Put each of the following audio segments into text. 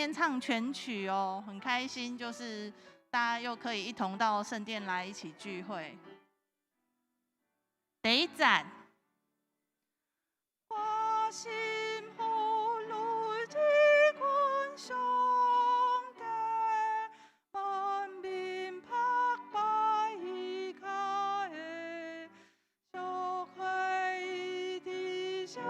天唱全曲哦，很開心，就是大家又可以一同到聖殿來一起聚會。第一節。我心予來親近上帝，滿面拍拜伊跤下，屬血的上。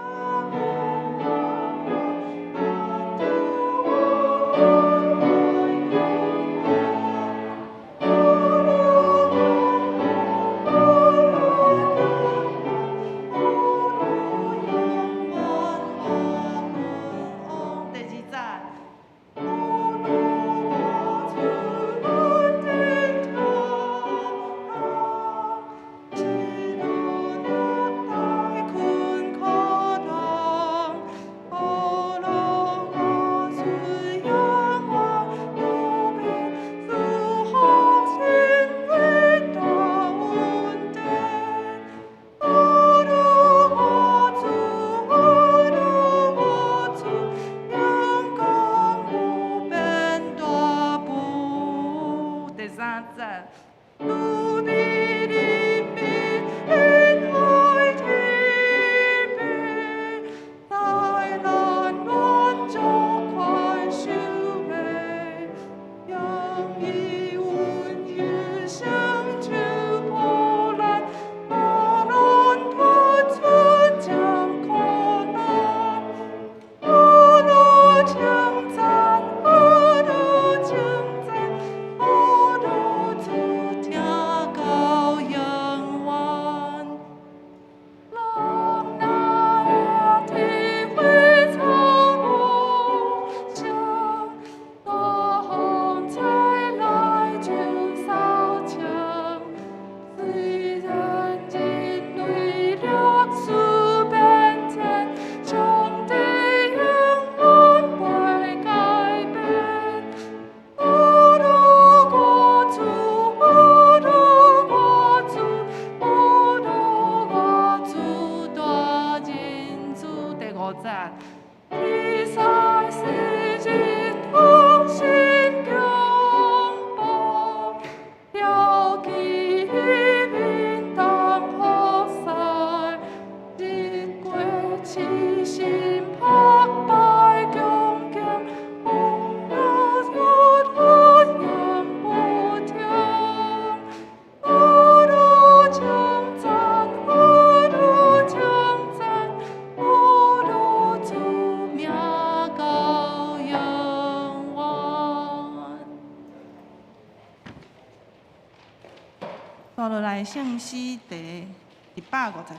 來聖詩第150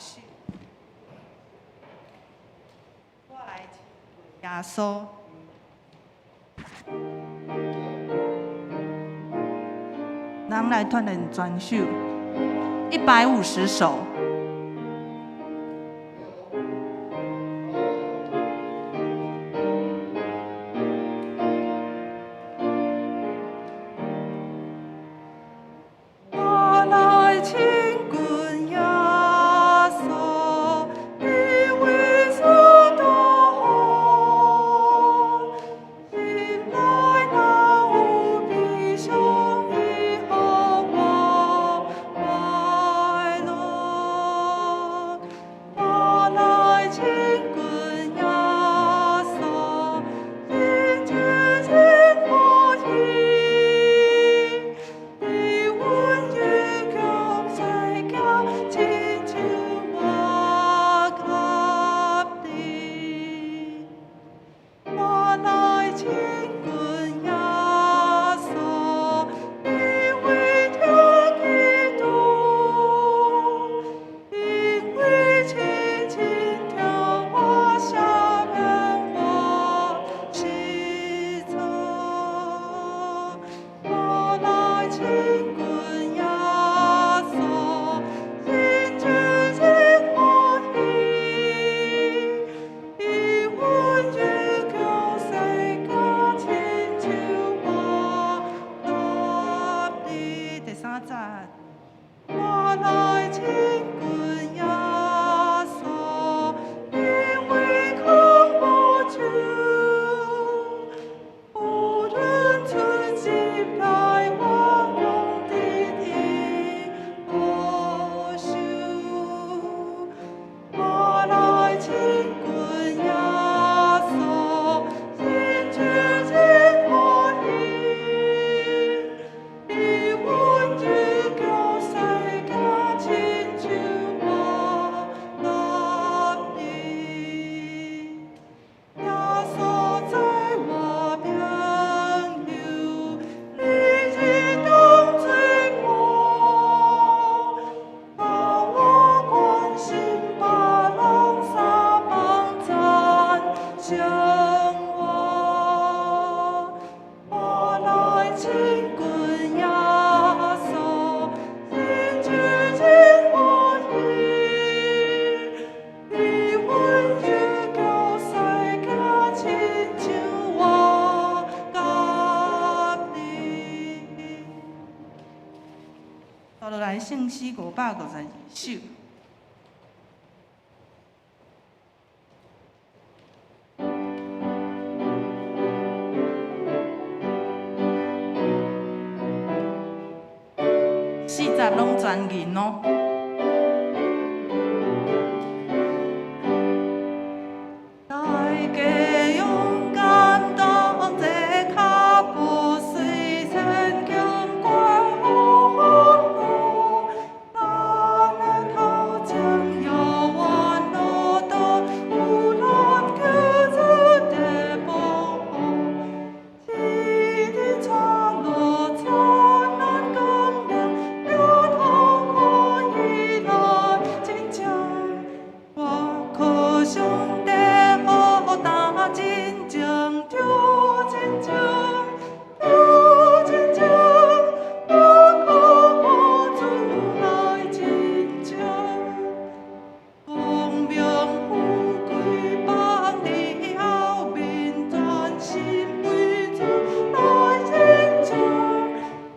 首，我來親耶穌。人來團練全首，150首。我來親近耶穌，伊為主大好，心內若有悲傷，伊予我快樂。來聖詩552首。四節攏全銀哦。大家勇敢當這跤步，隨前行過風雨，咱的頭前猶原路途，有咱救主的保護，一直帶路燦爛光明，迎頭看伊來真正。我靠上帝好擔真情，著真情，著真情，我靠我主來真情。光明富貴放佇後面，專心為主來真情，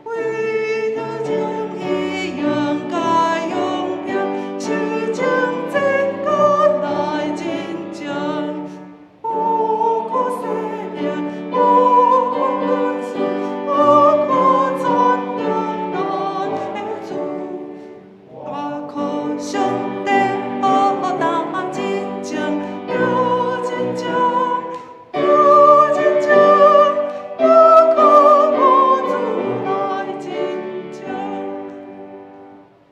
為著正義應該勇拼，受盡真艱來真情。有苦勢力，有苦恩賜，有苦全能咱的主。我靠上帝好擔真情，著真情，著真情，我靠我主來真情。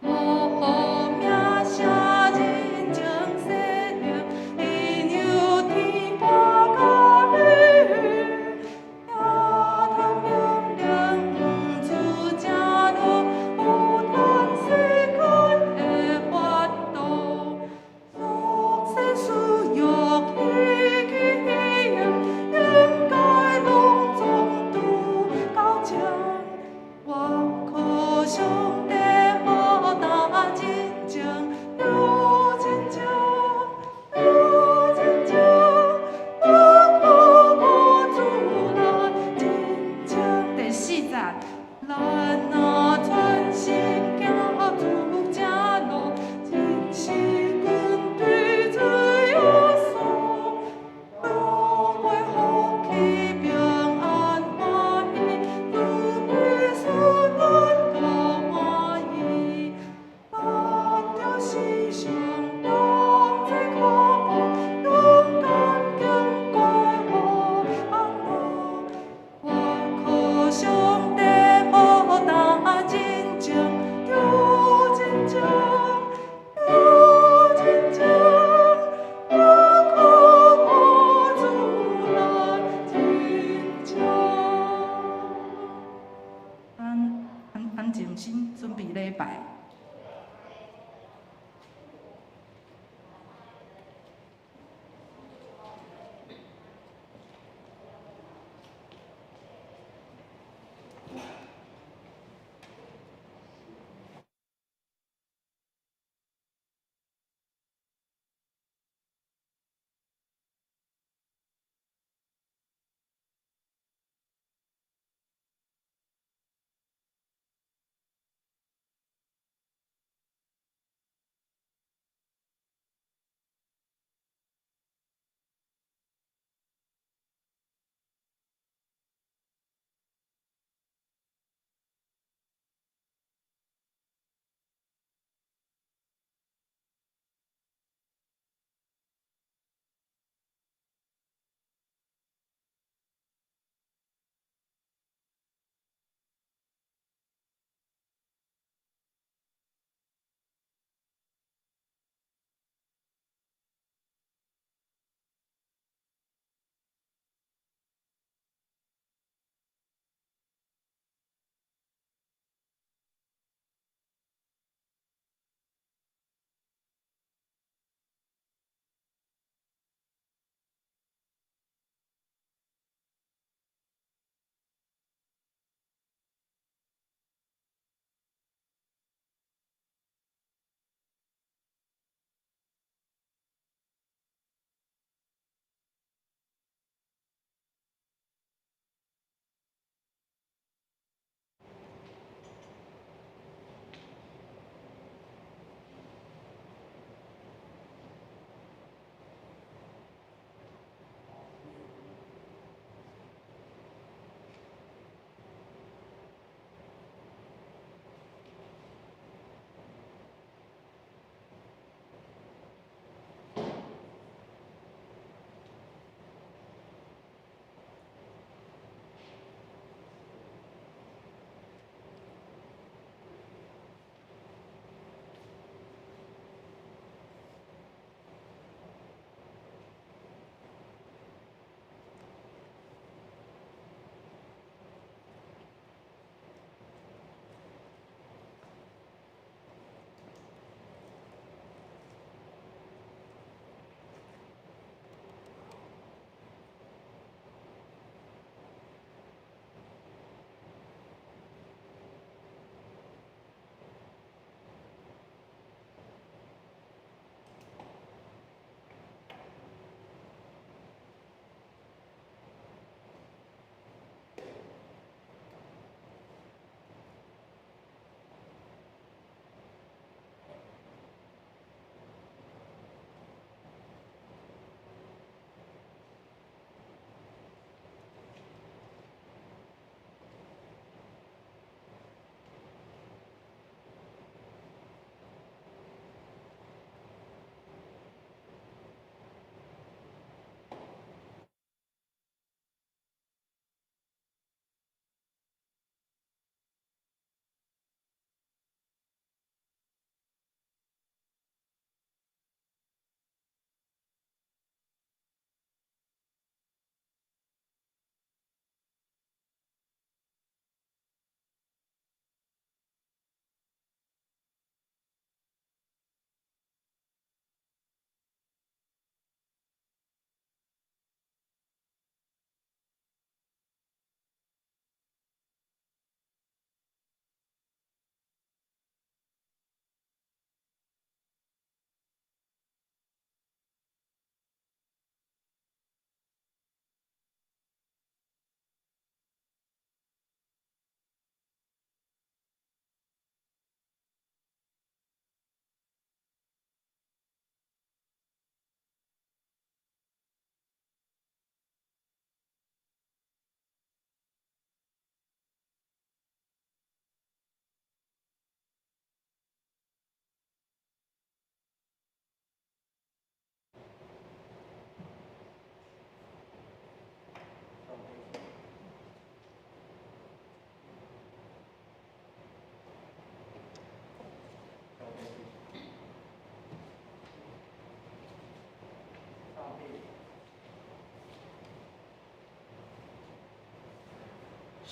無名聲人情世靈，伊由天搬甲你，也通命令毋出正路，有趁世間的法度，俗世私欲希奇應，應該攏總拄到這。我靠上帝好擔真情，著真情，著真情，我靠我主來真情。第四節，咱若專心行主正路，真實跟隨主耶穌，永袂福氣平安歡喜，主必使咱夠滿意。咱著時常當這跤步，勇敢經過黑暗路。我靠上帝好擔真情，著真情，著真情，我靠我主來真情。咱安安靜心，準備禮拜。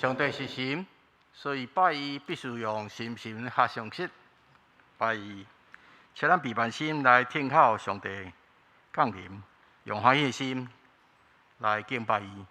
上帝是神，所以拜伊必須用心神和誠實拜伊。請咱備辦心來聽候上帝降臨，用歡喜的心來敬拜伊。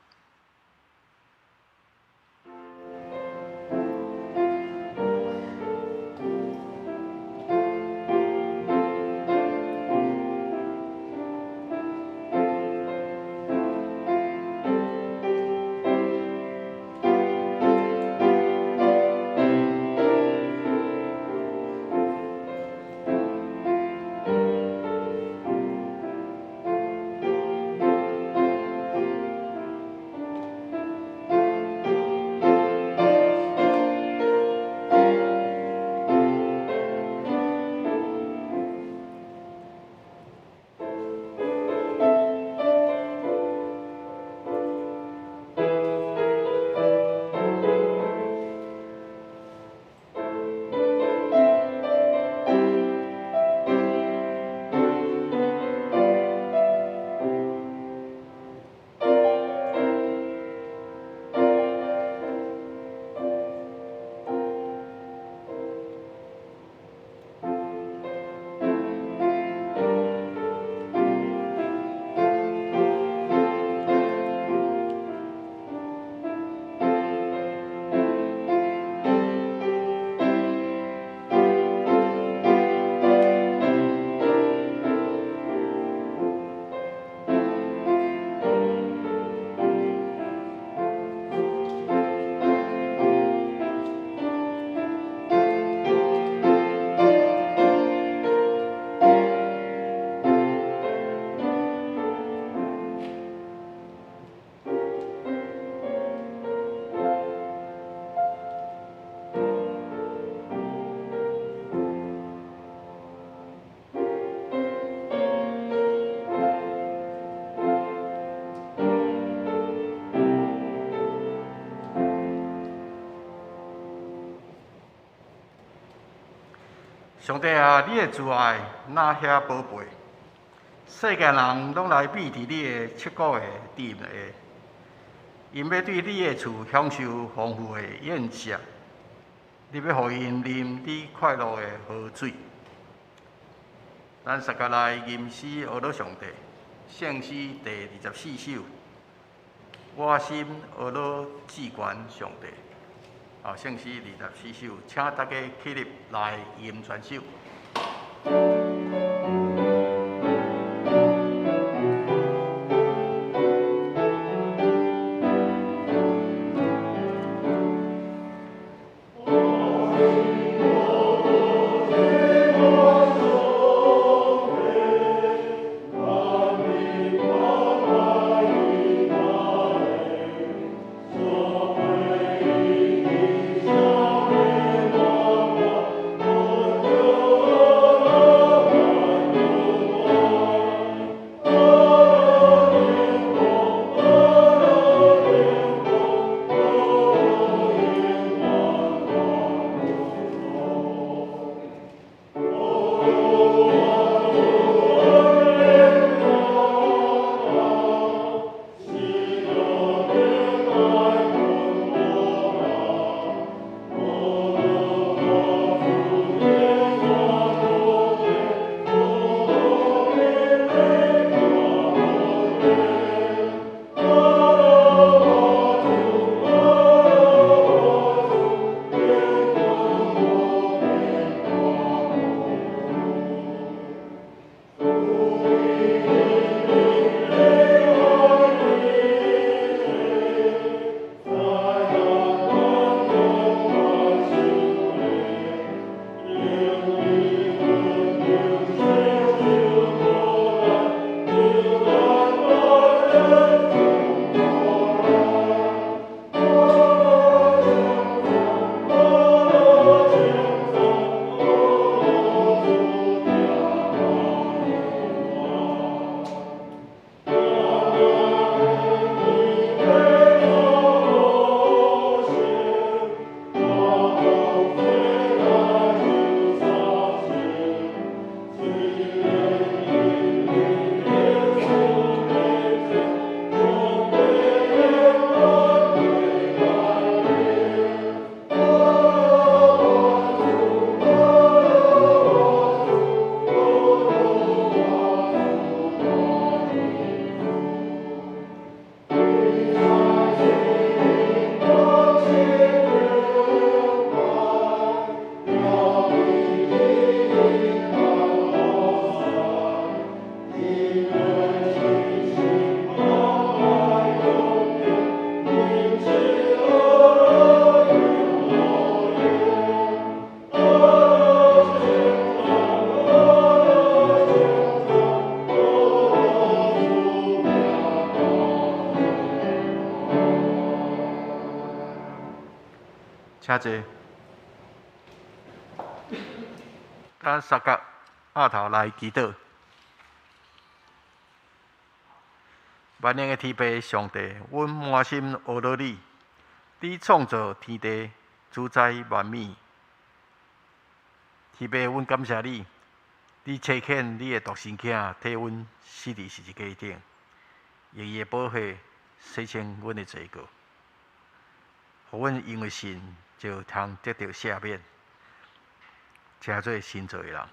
上帝啊，你的慈愛若遐寶貝，世間人攏來覕佇你的七股的殿下，𪜶欲對你的厝享受豐富的宴席，你欲予𪜶啉你快樂的河水。咱大家來吟詩阿羅上帝，聖詩第24首，我心阿羅至懸上帝。好，聖詩24首，請大家起立來吟全首。我請坐。咱三角額頭來祈禱。萬能的天父上帝，阮滿心阿羅你，你創造天地，主宰萬物。天父，阮感謝你，你差遣你的獨生囝替阮死佇十字架頂，用伊的寶血洗清阮的罪過，予阮因為信就通得著赦免，成做新造的人。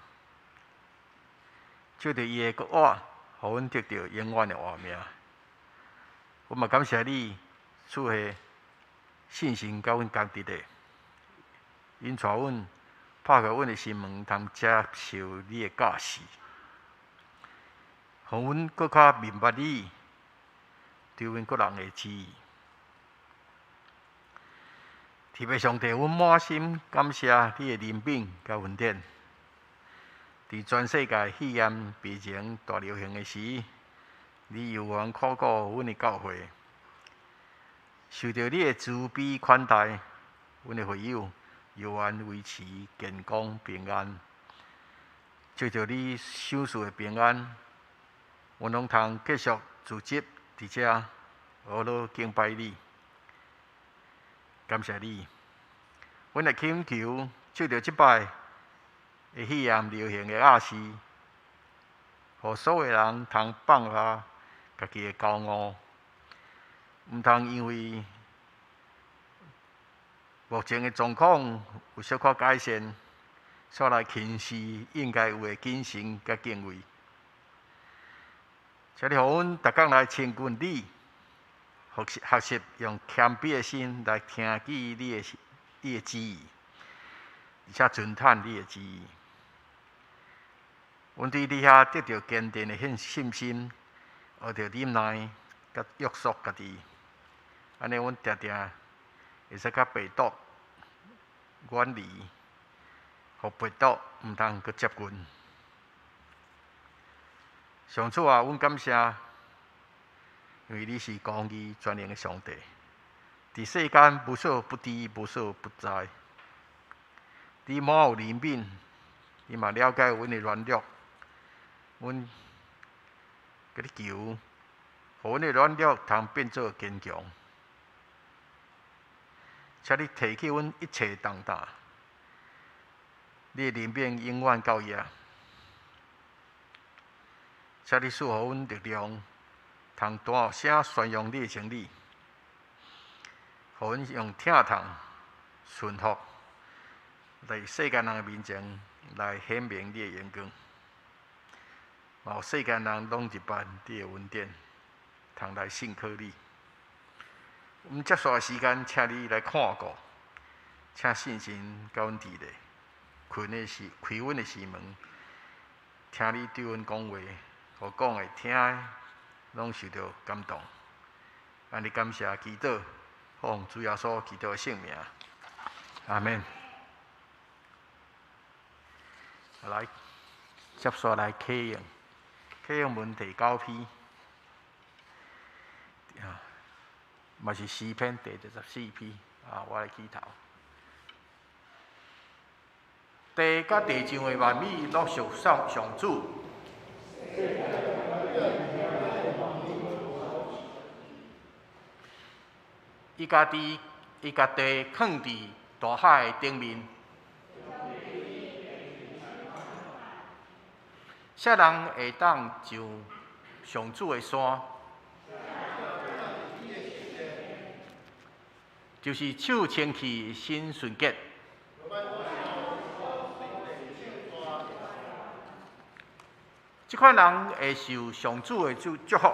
藉著伊的復活，予阮得著永遠的活命。阮嘛感謝你賜予信心佮阮仝佇的，引帶阮拍開阮的心門，通接受你的教示，予阮閣較明白你對阮個人的旨意。天父上帝，阮滿心感謝你的憐憫佮恩典。佇全世界肺炎病情大流行的時，你猶原看顧阮的教會，受著你的慈悲款待，阮的會友猶原維持健康平安。藉著你賞賜的平安，阮攏通繼續聚集佇遮，呵咾敬拜你，感謝你。阮來懇求，藉著這擺的肺炎流行的壓勢，予所有人通放下家己的驕傲，毋通因為目前的狀況有小可改善，煞來輕視應該有的謹慎佮敬畏。請你予阮逐工來親近你，學習學習用謙卑的心來聽見你的旨意，而且遵行你的旨意。阮對你遐得著堅定的信心，學著忍耐，佮約束家己，按呢，阮定定會使佮病毒遠離，予病毒毋通閣接近。上主啊，阮感謝，因為你是公義全能的上帝，佇世間無所不知，無所不在。你滿有憐憫，你嘛了解阮的軟弱，阮共你求，予阮的軟弱通變做堅強。請你提起阮一切重擔，你的憐憫永遠到遐。請你賜予阮力量，通大聲宣揚你的真理，予阮用疼痛、順服，佇世間人的面前來顯明你的榮光。嘛予世間人攏入捌你的恩典，通來信靠你。阮接紲的時間，請你來看顧，請聖神佮阮佇咧，開的時開阮的心門，聽你對阮講話，予講的聽的攏受著感動。按呢感謝祈禱，奉主耶穌基督的聖名，阿們。來，接紲來啟用，啟用文第九篇，啊，嘛是詩篇第24篇啊，我來起頭。地佮地上的萬物攏屬上上主。伊共地，伊共地囥佇大海的頂面。啥人會當上上主的山？就是手清氣、心純潔。這款人會受上主的祝祝福。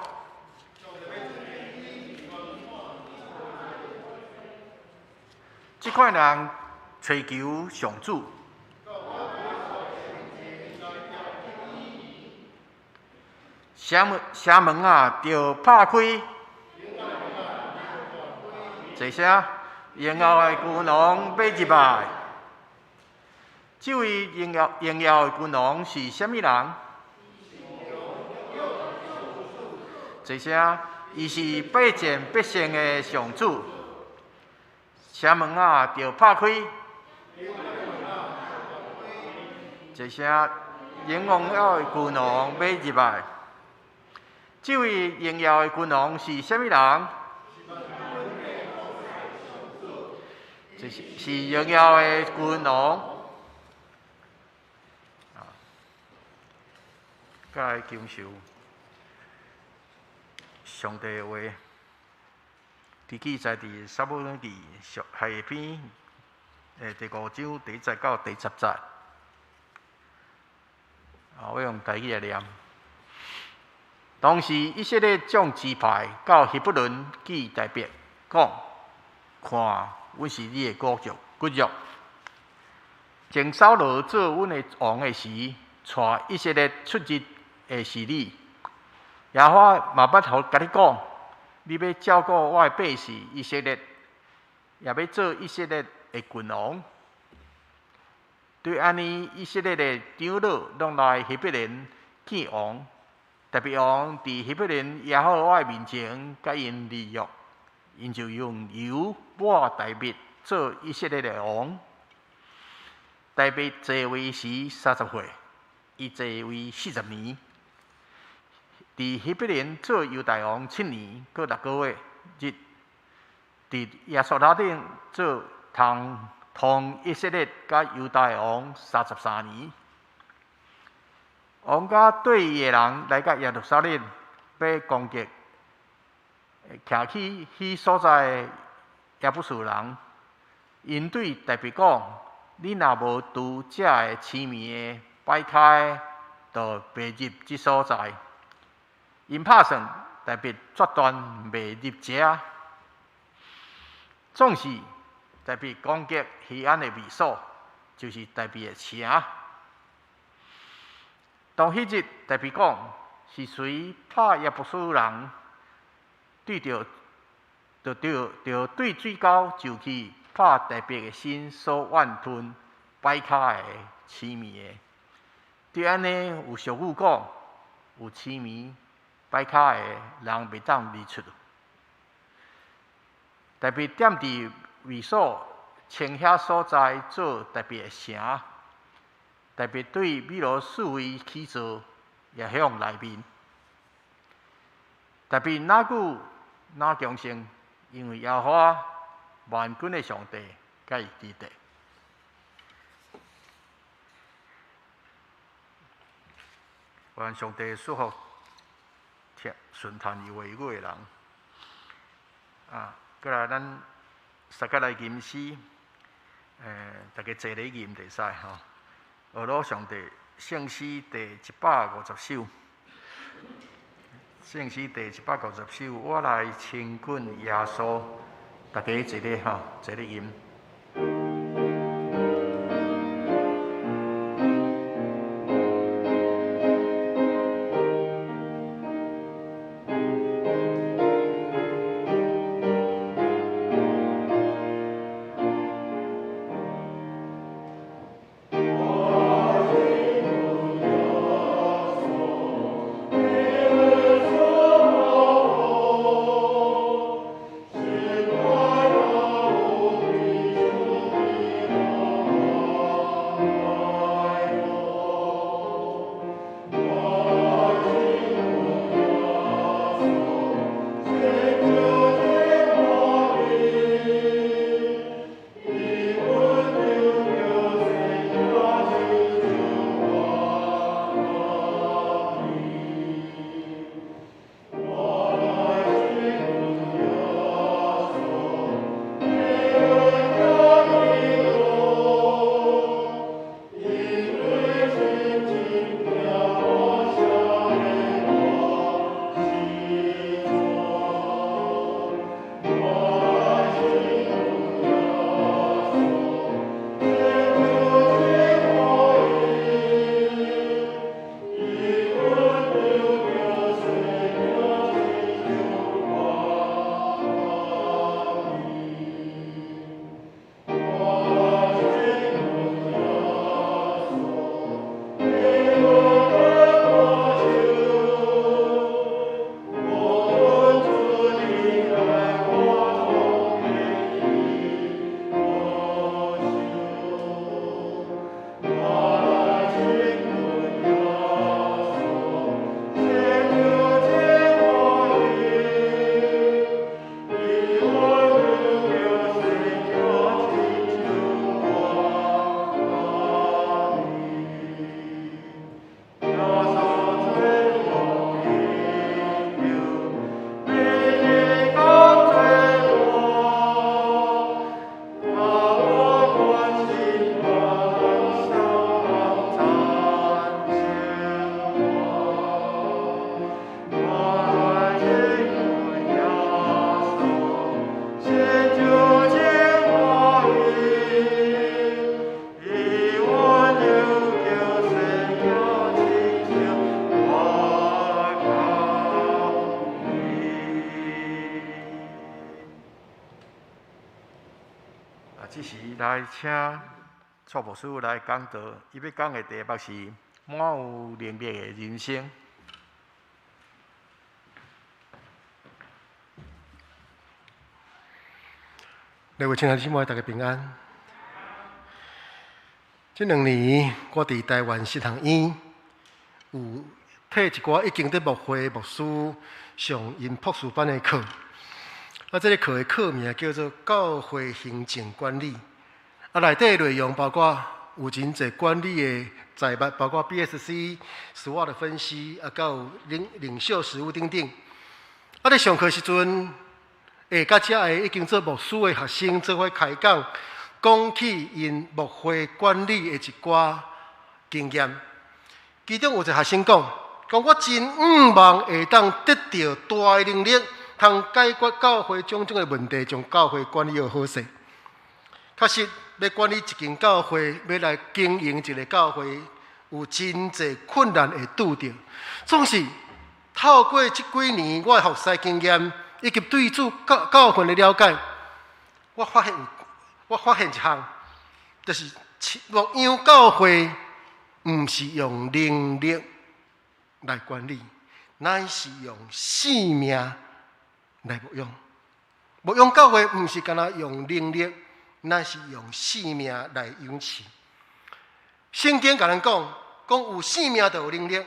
這款人揣求上主。城門城門仔，著拍開。坐聲，榮耀的君王欲入來。這位榮耀榮耀的君王是啥物人？坐聲，伊是百戰百勝的上主。城門仔著拍開。一聲榮耀的君王欲入來。這位榮耀的君王是啥物人？這是榮耀的君王。啊，閣來經受上帝的話，佇記載佇撒母耳記上下篇第五章第一節到第十節。啊，我用台語來念。當時以色列眾支派到希伯崙見大衛，講：看，阮是你的骨肉，骨肉。前掃羅做阮的王的時，帶以色列出入的是你。耶和華嘛捌予共你講，你欲照顧我的百姓以色列，也欲做以色列的君王。對按呢，以色列的長老攏來希伯崙見王，大衛王佇希伯崙耶和華面前共𪜶立約，𪜶就用油抹大衛做以色列的王。大衛在位時30歲，伊在位40年。佇希伯崙做猶大王7年閣6個月日，佇耶路撒冷做統以色列佮猶大王33年。王佮綴伊的人來到耶路撒冷，欲攻擊徛起彼所在的耶布斯人。𪜶對大衛講：你若無除這个青糜的擺跤的，就袂入這所在。𪜶拍算，大衛決斷袂入遮。總是大衛攻擊錫安的會所，就是大衛的城。當彼日，大衛講：是誰拍耶布斯人？對著，著著著對水溝就去拍大衛的身所怨吞擺跤的青糜的。對按呢有俗語講，有青糜擺跤的人袂當離出。大衛踮佇會所，稱遐所在做大衛的城。大衛對米羅四圍起座，也向內面。大衛若久若強盛，因為耶和華萬軍的上帝佮伊佇咧。願上帝賜福聽順聽伊話語的人。啊，過來咱大家來吟詩，大家坐咧吟就會使吼。呵咾上帝聖詩第150首，聖詩第150首，我來親近耶穌，大家坐咧吼，坐咧吟。啊，這時來請蔡牧師來講道，伊欲講的題目是滿有能力的人生。各位親愛的姊妹，大家平安。這兩年，我佇台灣神學院有替一寡已經佇牧會牧師上𪜶博士班的課。啊，這個課的課名叫做教會行政管理。啊，內底內容包括有真濟管理的財務，包括 BSC、SWOT 的分析，啊，佮有領袖實務等等。啊，咧上課時陣，會佮遮的已經做牧師的學生做伙開講，講起𪜶牧會管理的一寡經驗。其中有一個學生講，講我真向望會當得著大的能力，通解決教會種種的問題，將教會管理予好勢。確實，欲管理一間教會，欲來經營一個教會，有真濟困難會拄著。總是透過這幾年我的服侍經驗，以及對主教訓的了解，我發現一項，就是牧養教會毋是用能力來管理，乃是用性命來牧養。牧養教會毋是干焦用能力，乃是用性命來養飼。聖經共咱講，講有性命就有能力，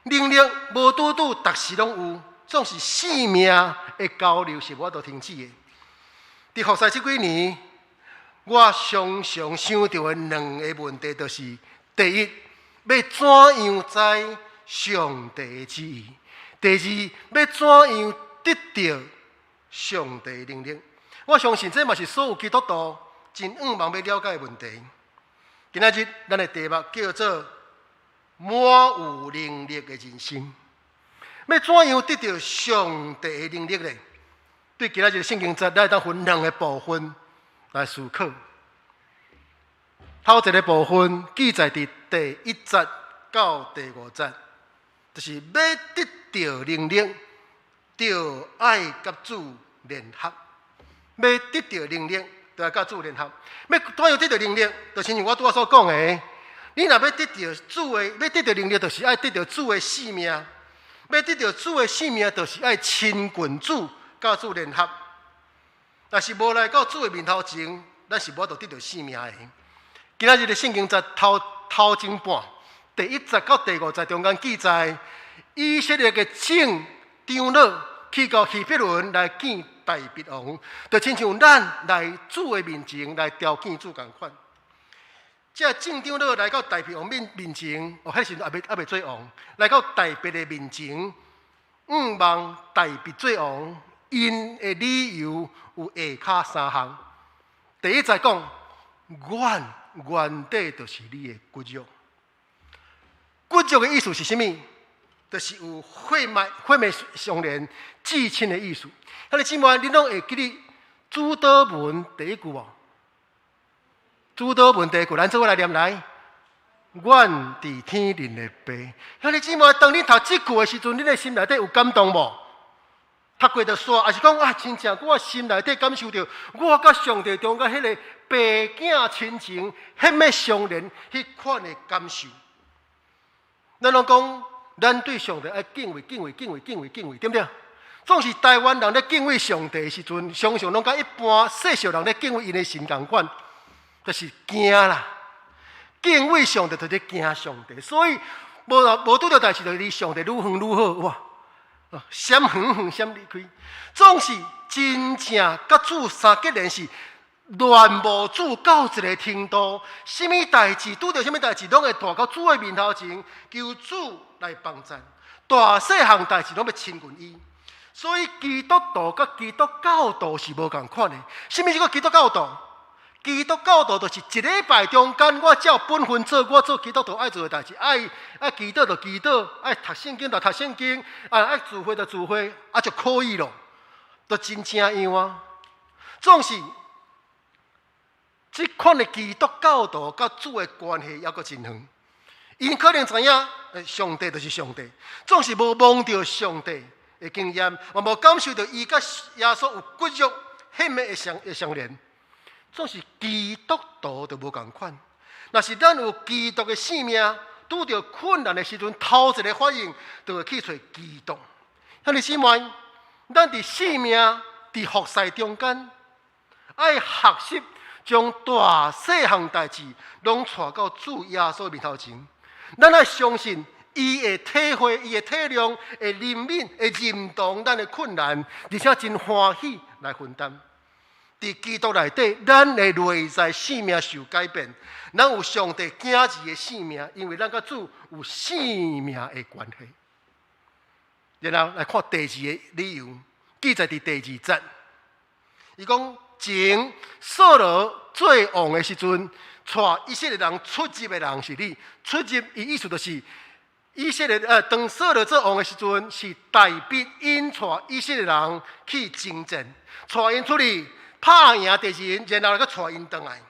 能力無拄拄，逐時攏有，總是性命的交流是無法度停止的。佇服侍這幾年，我常常想著的兩個問題，就是第一，欲怎樣知上帝的旨意；第二，欲怎樣得著上帝的能力。我相信這嘛是所有基督徒真向望欲了解的問題。今仔日咱的題目叫做滿有能力的人生。欲怎樣得著上帝的能力呢？對今仔日聖經節，咱會當分兩個部分來思考。頭一個部分記載佇第一節到第五節，就是欲得著能力，就愛佮主聯合。欲得著能力，就愛佮主聯合。欲怎樣得著能力？就親像我拄仔所講的，你若欲得著主的，欲得著能力，就是愛得著主的性命。欲得著主的性命，就是愛親近主，佮主聯合。若是無來到主的面頭前，咱是無法度得著性命的。今仔日的聖經節頭頭前半，第一節到第五節中間記載，以色列的眾長老去到希伯崙來見大衛王，就親像咱來主的面前來朝見主仝款。這眾長老來到大衛王面前，哦，彼時陣猶未做王，來到大衛的面前，向望大衛做王，𪜶的理由有下跤三項。第一節講，阮原底就是你的骨肉。骨肉的意思是啥物？就是有血脈、血脈相連、至親的意思。兄弟姊妹，恁攏會記得主禱文第一句無？主禱文第一句，咱做伙來念來。願佇天頂的父。兄弟姊妹，當你讀這句的時陣，恁的心內底有感動無？讀過就煞，抑是講啊，真正我心內底感受著，我佮上帝中間彼個父囝親情、血脈相連彼款的感受。咱攏講，咱對上帝愛敬畏、敬畏、敬畏、敬畏、敬畏，對毋對？總是台灣人咧敬畏上帝的時陣，常常攏佮一般世俗人咧敬畏𪜶的神仝款，就是驚啦。敬畏上帝就是驚上帝，所以無無拄著代誌，就離上帝愈遠愈好哇！閃遠遠閃離開，總是真正佮主相結連是戀慕主到一個程度，啥物代誌拄著啥物代誌，攏會帶到主的面頭前，求主來幫贊。大細項代誌攏欲親近伊，所以基督徒佮基督教徒是無仝款的。啥物叫基督教徒？基督教徒就是一禮拜中間，我照本分做我做基督徒愛做的代誌，愛祈禱就祈禱，愛讀聖經就讀聖經，啊愛聚會就聚會，啊就可以咯，都真正樣啊。總是這款的基督教徒佮主的關係猶閣真遠，𪜶可能知影上帝就是上帝，總是無摸著上帝的經驗，嘛無感受著伊佮耶穌有骨肉血脈的相連。總是基督徒就無仝款。若是咱有基督的生命，拄著困難的時陣，頭一個反應就會去揣基督。兄弟姊妹，咱佇生命佇服侍中間，愛學習將大細項代誌攏帶到主耶穌面頭前。咱愛相信伊會體會，伊會體諒，會憐憫，會認同咱的困難，而且真歡喜來分擔。佇基督內底，咱的內在生命受改變，咱有上帝囝兒的生命，因為咱佮主有生命的關係。然後來看第二個理由，記載佇第二節，伊講前掃羅做王的時陣，帶以色列人出入的人是你。出入伊意思就是以色列當掃羅做王的時陣，是大衛引帶以色列人去征戰，帶𪜶出去拍贏敵人，然後閣帶𪜶轉來。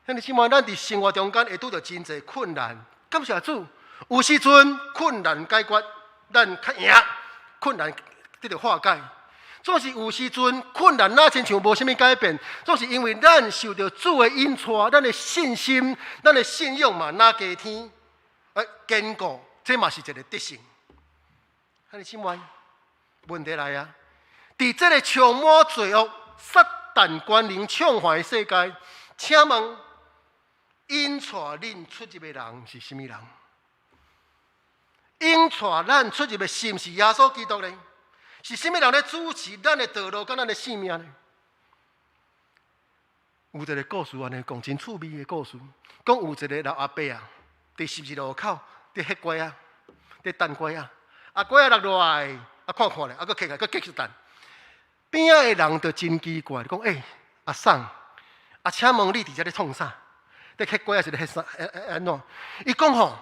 兄弟姊妹，咱佇生活中間會拄著真濟困難，感謝主，有時陣困難解決，咱較贏，困難得著化解。總是有時陣困難，若親像無啥物改變，總是因為咱受著主的引帶，咱的信心、咱的信仰嘛，若加添，堅固，這嘛是一個得勝。兄弟姊妹，問題來啊！佇這個充滿罪惡、撒旦權能暢行的世界，請問引帶恁出入的人是啥物人？引帶咱出入的是毋是耶穌基督呢？是啥物人咧主持咱的道路佮咱的生命呢？有一個故事按呢講，真趣味的故事。講有一個老阿伯啊，佇十字路口佇彼粿仔，佇等粿仔，啊粿仔落落來，啊看看咧，啊閣起來，閣繼續等。邊仔的人就真奇怪，講欸，阿桑，啊請問你佇遮咧創啥？佇彼粿仔是咧彼啥？按怎？伊講吼，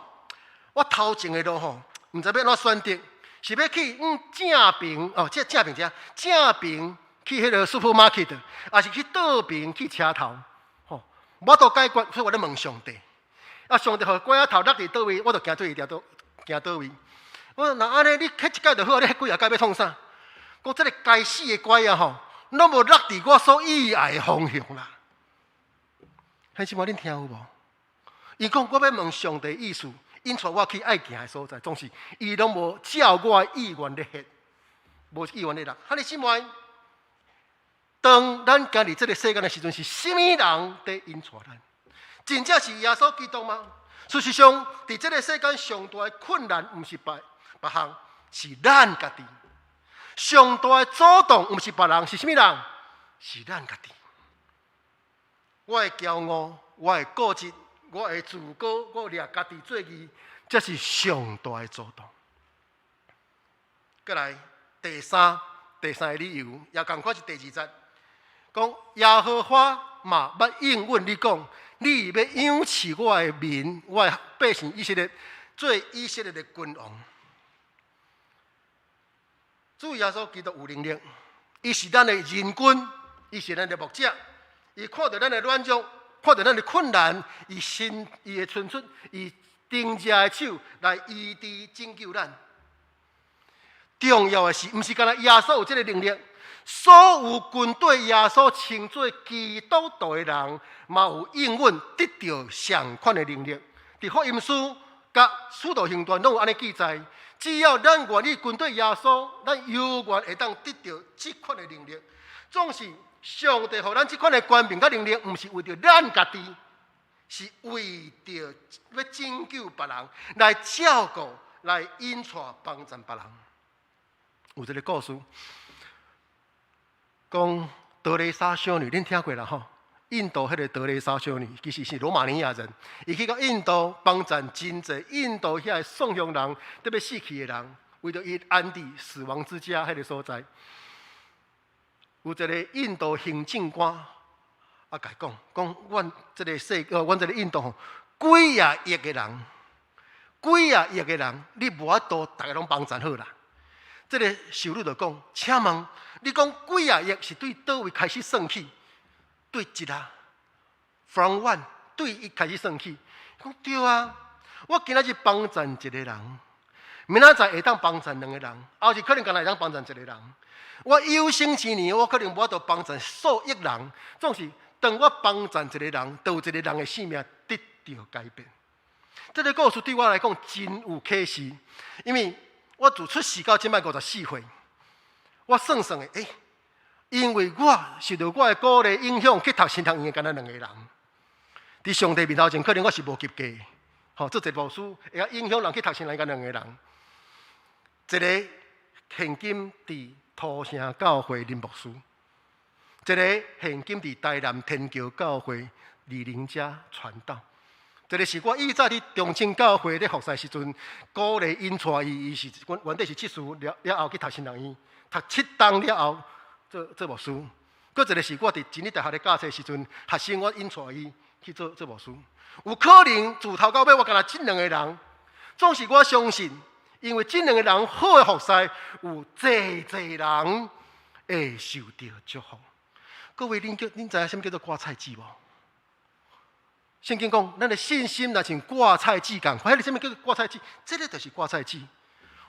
我頭前的路吼，毋知欲按怎選擇。是欲去正爿哦，這正爿遮正爿去彼个 supermarket，抑是去倒爿去車頭？吼，無法度解決，所以我咧問上帝。啊，上帝予粿仔頭落佇佗位，我就行對條倒，行佗位。我講若按呢，你彼一擺就好，你彼幾仔擺欲創啥？講這个該死的粿仔吼，攏無落佇我所意愛的方向啦。兄姊妹，恁聽有無？伊講我欲問上帝意思。引帶我去愛行的所在，總是伊攏無照我的意願咧彼，無意願咧落。兄弟姊妹，當咱行佇這个世間的時陣，是啥物人佇引帶咱？真正是耶穌基督嗎？事實上，佇這个世間上大的困難，毋是別別項，是咱家己。上大的阻擋，毋是別人，是啥物人？是咱家己。我的驕傲，我的固執，我的自高，我掠家己做義，這是上大的阻擋。過來第三個理由，也仝款是第二節，講耶和華嘛捌應允你講，你欲養飼我的民，我的百姓以色列，做以色列的君王。主耶穌基督有能力，伊是咱的仁君，伊是咱的牧者，伊看著咱的軟弱，看著咱的困難，伊伸伊會伸出伊定正的手來醫治拯救咱。重要的是，毋是干焦耶穌有這个能力，所有跟綴耶穌稱做基督徒的人，嘛有應允得著相款的能力。佇福音書佮使徒行傳攏有按呢記載。只要咱願意跟綴耶穌，咱猶原會當得著這款的能力。總是上帝予咱這款的權柄佮能力，毋是為著咱家己，是為著欲拯救別人，來照顧、來引帶、幫贊別人。有一个故事，講德蕾莎修女，恁聽過啦吼？印度彼个德蕾莎修女，其實是羅馬尼亞人，伊去到印度幫贊真濟印度遐个喪鄉人，特別死去的人，為著伊安置死亡之家彼个所在。有一个印度行政官啊，共伊講，講阮這个世，阮這个印度吼，幾仔億个人，幾仔億个人，你無法度逐个攏幫贊好啦。這个修女就講，請問你講幾仔億是對佗位開始算起？對一啊，from one 對一開始算起，講對啊。我今仔日幫贊一个人，明仔載會當幫贊兩個人，後日可能干焦會當幫贊一個人。我有生之年，我可能無法度幫贊數億人。總是當我幫贊一個人，就有一個人的性命得著改變。這個故事對我來講真有啟示，因為我自出世到這擺54歲，我算算的，因為我受著我的鼓勵影響去讀神學院的，干焦兩個人。佇上帝面頭前，可能我是無及格。吼，做一個牧師會曉影響人去讀神學院，干焦兩個人。一個現今佇土城教會林牧師，一個現今佇台南天橋教會李林家傳道。一個是我以前佇中正教會咧服侍時陣，鼓勵𪜶帶伊，伊是原底是執事了了後去讀神學院，讀7冬了後做牧師。閣一個是我佇真理大學咧教冊時陣，學生我𪜶帶伊去做牧師。有可能自頭到尾我干焦這兩個人，總是我相信，因為這兩個人好的服侍，有濟濟人會受著祝福。各位，恁知影啥物叫做掛菜籽無？聖經講，咱的信心若像掛菜籽仝款，彼个啥物叫做掛菜籽？這个就是掛菜籽。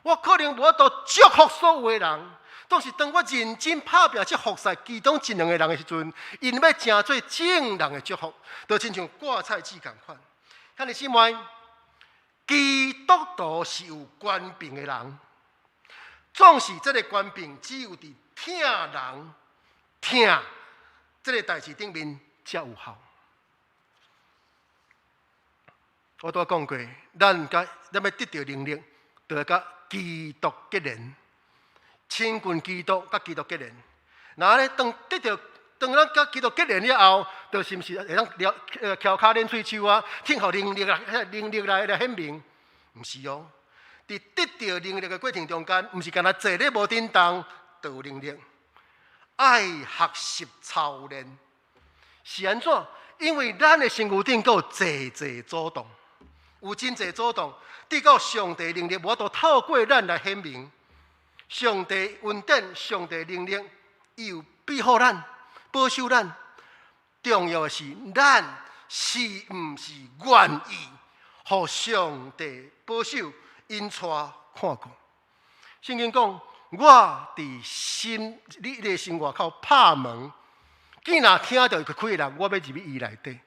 我可能無法度祝福所有的人，但是當我認真拍拚去服侍其中一兩個人的時陣，𪜶欲成做眾人的祝福，就親像掛菜籽仝款。兄弟姊妹，基督徒是有權柄的人，總是這个權柄只有佇疼人、疼這个代誌頂面才有效。我拄仔講過，咱欲得著能力，就愛佮基督結連，親近基督，佮基督結連。若按呢，當咱佮基督結連了後，就是毋是會當了翹跤練喙鬚啊，聽候能力啊，能力來顯明？毋是哦。佇得著能力的過程中間，毋是干焦坐咧無振動就有能力，愛學習操練是按怎？因為咱的身軀頂閣有濟濟阻擋。有真濟阻擋，直到上帝能力無法度透過咱來顯明。上帝恩典、上帝能力，伊有庇護咱、保守咱。重要的是，咱是毋是願意予上帝保守、引帶、看顧？聖經講，我佇心你的心外口拍門，見若聽著伊開門，我欲入去伊內底。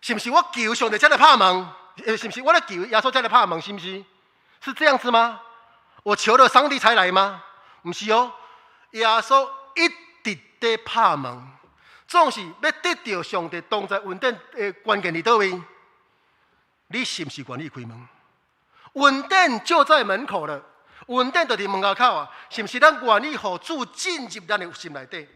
是毋是我求上帝才來拍門？是毋是我咧求耶穌才來拍門？是毋是？是這樣子嗎？我求了上帝才來嗎？毋是哦，耶穌一直佇拍門，總是欲得著上帝同在恩典的關鍵佇佗位？你是毋是願意開門？恩典就在門口了，恩典就佇門口啊！是毋是咱願意予主進入咱的心內底？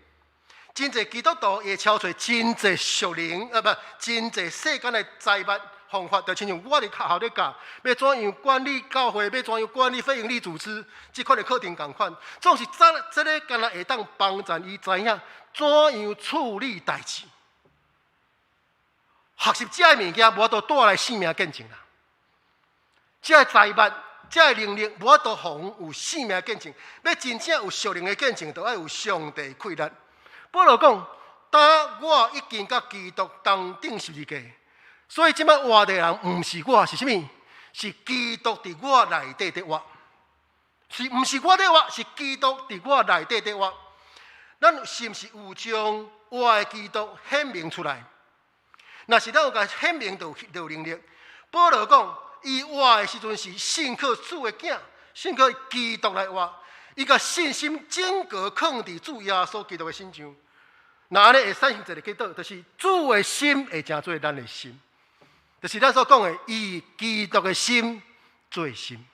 真濟基督徒會超揣真濟屬靈啊，無真濟世間的財物方法，就親像我佇學校咧教，欲怎樣管理教會，欲怎樣管理非營利組織，這款的課程仝款，總是這個干焦會當幫助伊知影怎樣處理代誌。學習這个物件，無法度帶來性命見證啦。這个財物、這个能力，無法度予有性命見證。欲真正有屬靈的見證，就愛有上帝氣力。保羅講：當我已經佮基督同釘十字架，所以這擺活的人毋是我，是啥物？是基督佇我內底佇活，是毋是我佇活？是基督佇我內底佇活。咱是毋是有將活的基督顯明出來？若是咱有共顯明，就有能力。保羅講，伊活的時陣是信靠主的囝，信靠基督來活。伊共信心整個囥佇主耶穌基督的身上。若按呢會產生一个結果，就是主的心會成做咱的心，就是咱所講的以基督的心做心。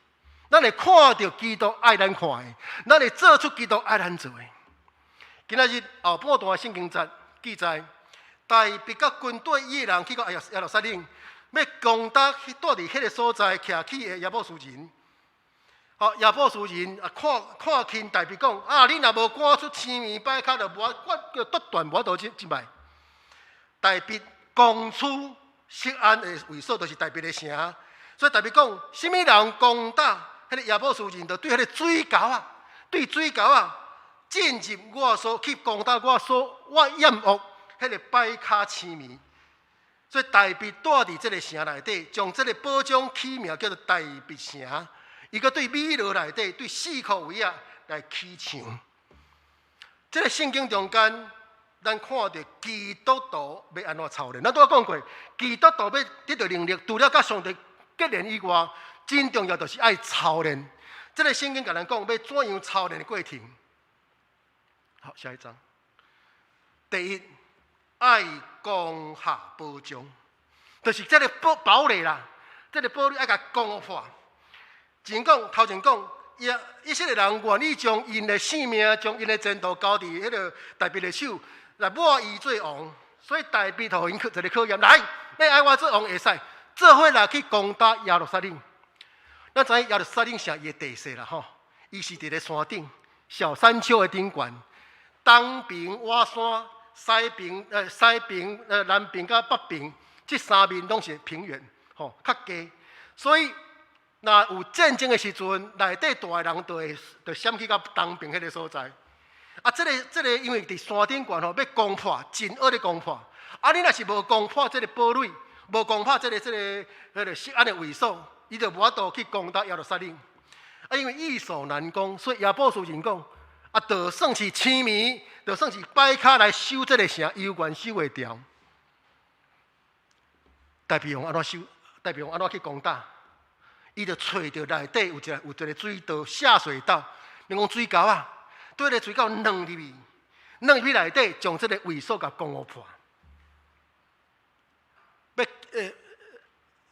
咱會看著基督愛咱看的，咱會做出基督愛咱做的。今仔日後半段聖經節記載，大衛佮軍隊伊的人去到耶路撒冷，欲攻打去蹛佇彼个所在徛起的耶布斯人。好，耶布斯人啊，看看輕大衛講啊，你若無趕出青耳擺跤，就無我叫奪斷無法度入來。大衛攻取錫安的衛所，就是大衛的城。所以大衛講，啥物人攻打彼个耶布斯人，就對彼个水溝仔，對水溝仔進入我所去攻打我所我厭惡彼个擺跤青耳。所以大衛蹛佇這个城內底，將這个堡垒起名叫做大衛城。伊閣對米羅內底，對四箍圍仔來起牆。這个聖經中間，咱看著基督徒欲按怎操練。咱拄仔講過，基督徒欲得著能力，除了佮上帝結連以外，真重要就是愛操練。這个聖經共咱講，欲怎樣操練的過程。好，下一張。第一，愛攻下保障，就是這个堡堡壘啦，這个堡壘愛共攻破。前講頭前講，以色列人願意將𪜶的性命、將𪜶的前途交佇彼个大衛的手，來抹伊做王。所以大衛予𪜶一个考驗，來，欲愛我做王會使，做伙來去攻打耶路撒冷。咱知影耶路撒冷城伊的地勢啦，吼，伊是佇咧山頂，小山丘的頂懸，東爿倚山，西爿、南爿佮北爿，這三面攏是平原，吼，較低，所以若有戰爭的時陣，內底蹛的人就會就閃去到東爿彼个所在。啊，這个因為佇山頂懸吼，欲攻破，真惡咧攻破。啊，你若是無攻破這个堡壘，無攻破這个錫安的衛所，伊就無法度去攻打耶路撒冷。啊，因為易守難攻，所以耶布斯人講，啊，就算是青暝，就算是擺跤來守這个城，猶原守會牢。大衛王按怎守？大衛王按怎去攻打？伊就揣著內底有一个水道下水道，你講水溝啊，對个水溝鑽入去，鑽入去內底，將這个衛所共攻破。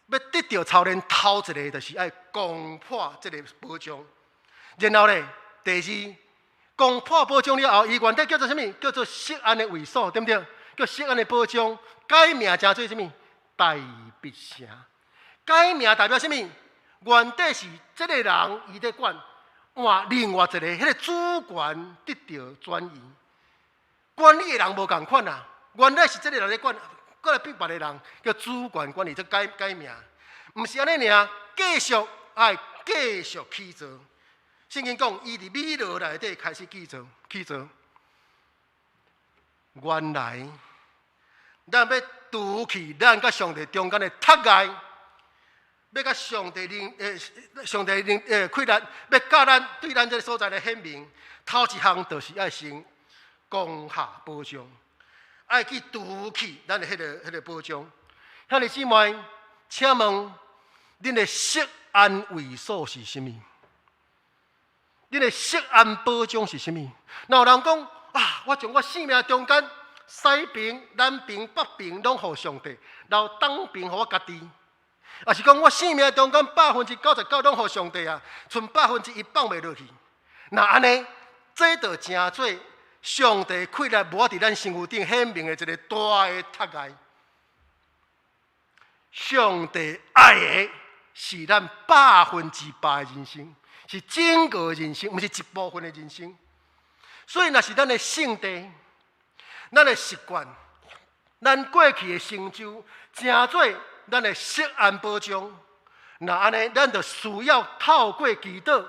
欲得著操練頭一个，就是愛攻破這个保障。然後咧，第二，攻破保障了後，伊原底叫做啥物？叫做錫安的衛所，對毋對？叫錫安的保障，改名成做啥物？大衛城。改名代表啥物？原底是這个人伊咧管，換另外一个，彼个主權得著轉移，管理的人無仝款啊。原來是這个人咧管，閣來變別个人叫主權管理，這改改名，毋是按呢爾，繼續愛繼續起造。聖經講，伊佇米羅內底開始起造，起造。原來，咱欲除去咱佮上帝中間的窒礙，欲佮上帝靈上帝靈氣力，欲佮咱對咱這个所在來顯明，頭一項就是愛先攻下保障，愛去除去咱的彼个保障。兄弟姊妹，請問，恁的錫安衛所是啥物？恁的錫安保障是啥物？若有人講啊，我將我性命中間西爿、南爿、北爿攏予上帝，留東爿予我家己。抑是講我性命中間99%攏予上帝啊，賰1%放袂落去。若按呢，這就成做上帝氣力無法佇咱身軀頂顯明的一个大的窒礙。上帝愛的是咱100%的人生，是整個人生，毋是一部分的人生。所以，若是咱的性地、咱的習慣、咱過去的成就，成做咱的錫安保障，若按呢，咱就需要透過祈禱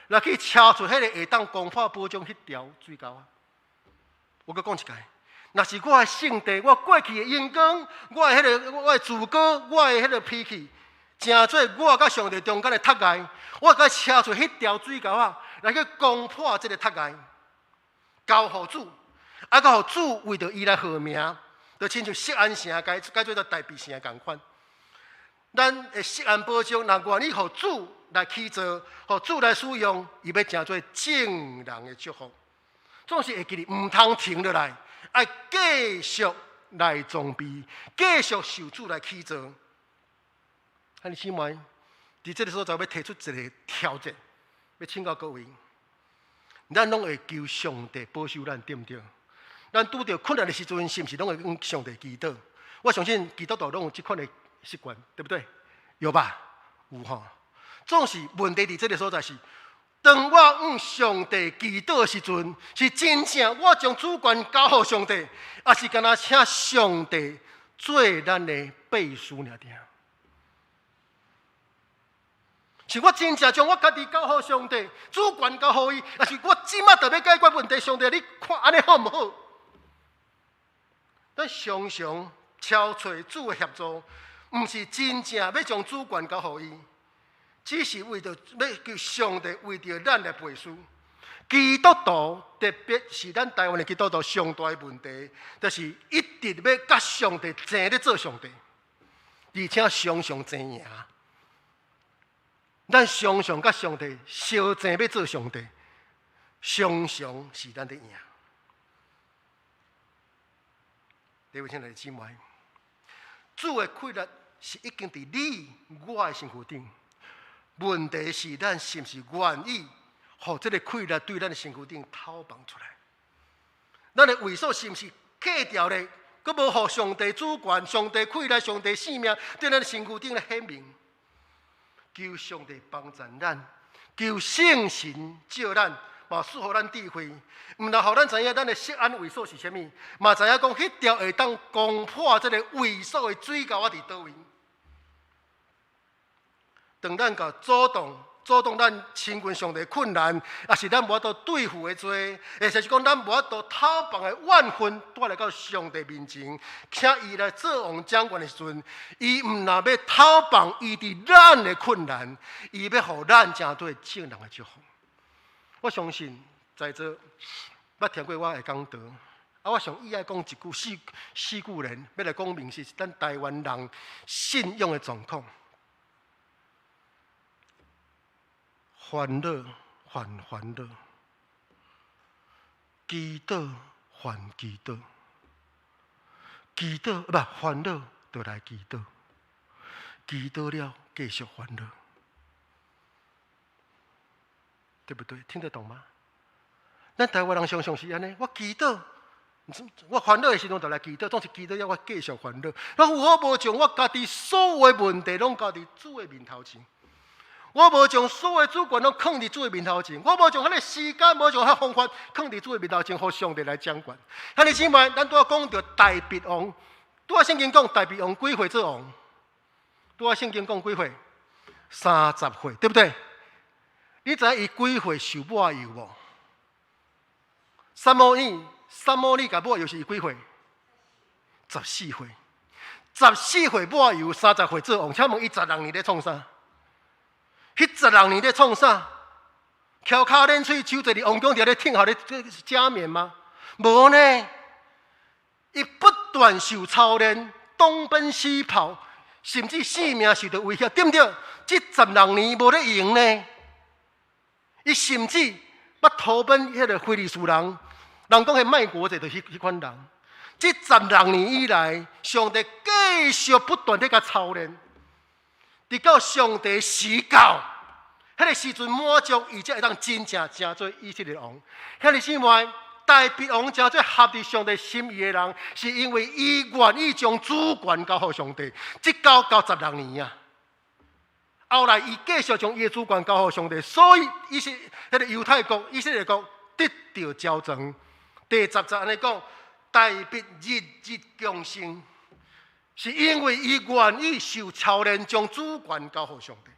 來去敲出彼个會當攻破保障彼條水溝仔。我閣講一擺，若是我的性地，我過去的榮光，我的自高，我的彼个脾氣，成做我佮上帝中間的窒礙，我該敲出彼條水溝仔，來去攻破這个窒礙，交予主，啊，閣予主為著伊來號名，就親像錫安城改改做做大衛城仝款。咱的錫安保障，若願意予主來起造，予主來使用，伊欲成做眾人的祝福。總是會記得，毋通停落來，愛繼續來裝備，繼續受主來起造。兄弟姊妹，佇這个所在欲提出一个挑戰，欲請教各位：咱攏會求上帝保守咱，對毋對？咱拄著困難的時陣，是毋是攏會向上帝祈禱？我相信基督徒攏有這款的習慣，對不對？有吧？有吼。總是問題佇這个所在是，當我向上帝祈禱的時陣，是真正我將主權交予上帝，抑是干焦請上帝做咱的背書爾爾？是我真正將我家己交予上帝，主權交予伊，抑是我這馬就欲解決問題？上帝，你看按呢好毋好？咱常常敲揣主的協助，毋是真正欲將主權交予伊。只是為著欲求上帝為著咱來背書。基督徒特別是咱台灣的基督徒，上大的問題，就是一直欲佮上帝爭咧做上帝，而且常常爭贏。咱常常佮上帝相爭欲做上帝，常常是咱咧贏。各位親愛的姊妹，主的氣力是已經佇你我的身軀頂，問題是咱是毋是願意予這个氣力對咱的身軀頂透放出來？咱的位所是毋是拆掉咧？閣無予上帝主權、上帝氣力、上帝性命對咱的身軀頂來顯明？求上帝幫助咱，求聖神照咱，嘛賜予咱智慧，毋但予咱知影咱的錫安衛所是啥物，嘛知影講彼條會當攻破這个衛所的水溝仔佇佗位。當咱共阻擋、阻擋咱親近上帝困難，抑是咱無法度對付的罪，或者是講咱無法度透放的怨恨帶來到上帝面前，請伊來做王掌權的時陣，伊毋但欲透放伊佇咱的困難，伊欲予咱成做眾人的祝福。我相信在座捌聽過我的講道，啊，我上喜愛講一句四四句言，欲來講明是咱台灣人信仰的狀況。煩惱還煩惱，祈禱還祈禱，祈禱不煩惱就來祈禱，祈禱了繼續煩惱，對不對？聽得懂嗎？咱台灣人常常是按呢，我祈禱，我煩惱的時陣就來祈禱，總是祈禱了我繼續煩惱。我有好無將我家己所有的問題攏交佇主的面頭前。我無將所有主權攏囥佇主的面頭前，我無將彼个時間，無將彼方法囥佇主的面頭前，予上帝來掌權。兄弟姊妹，咱拄仔講著大衛王，拄仔聖經講大衛王幾歲做王？拄仔聖經講幾歲？30歲，對不對？你知影伊幾歲受抹油無？撒母耳，撒母耳共抹油是伊幾歲？14歲，十四歲抹油，30歲做王。請問伊十六年咧創啥？彼十六年咧創啥？翹跤練喙，手坐佇王宮佇咧聽候咧加冕嗎？無呢！伊不斷受操練，東奔西跑，甚至性命受著威脅，對毋對？這十六年無咧閒呢。伊甚至捌投奔彼个非利士人，人講彼賣國者就是彼款人。這十六年以來，上帝繼續不斷咧共操練。直到上帝時到，彼个時陣滿足，伊才會當真正成做以色列王。兄弟姊妹，大衛王成做合佇上帝心意的人，是因為伊願意將主權交予上帝，這交交十六年啊。後來伊繼續將伊的主權交予上帝，所以伊是彼个猶太國、以色列國得著矯正。第十節按呢講，大衛日日強盛。是因為伊願意受操練，將主權交予上帝。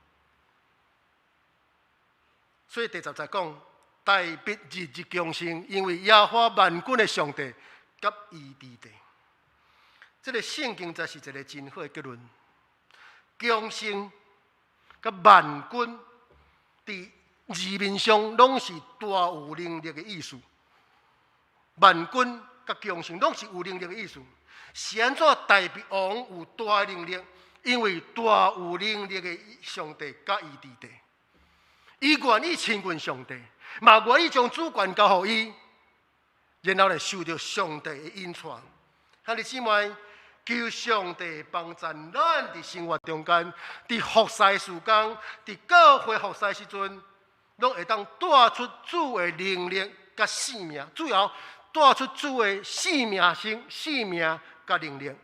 所以第十節講，大衛日日強盛，因為耶和華萬軍的上帝佮伊佇咧。這个聖經才是一个真好的結論。強盛佮萬軍佇字面上攏是大有能力的意思。萬軍佮強盛攏是有能力的意思。是按怎大衛王有大能力？因為大有能力的上帝佮伊佇咧，伊願意親近上帝，嘛願意將主權交予伊，然後來受著上帝的引帶。兄弟姊妹，求上帝幫助咱佇生活中間，佇服侍事工，佇教會服侍時陣，攏會當帶出主的能力佮性命，主要帶出主的性命、性性命佮能力。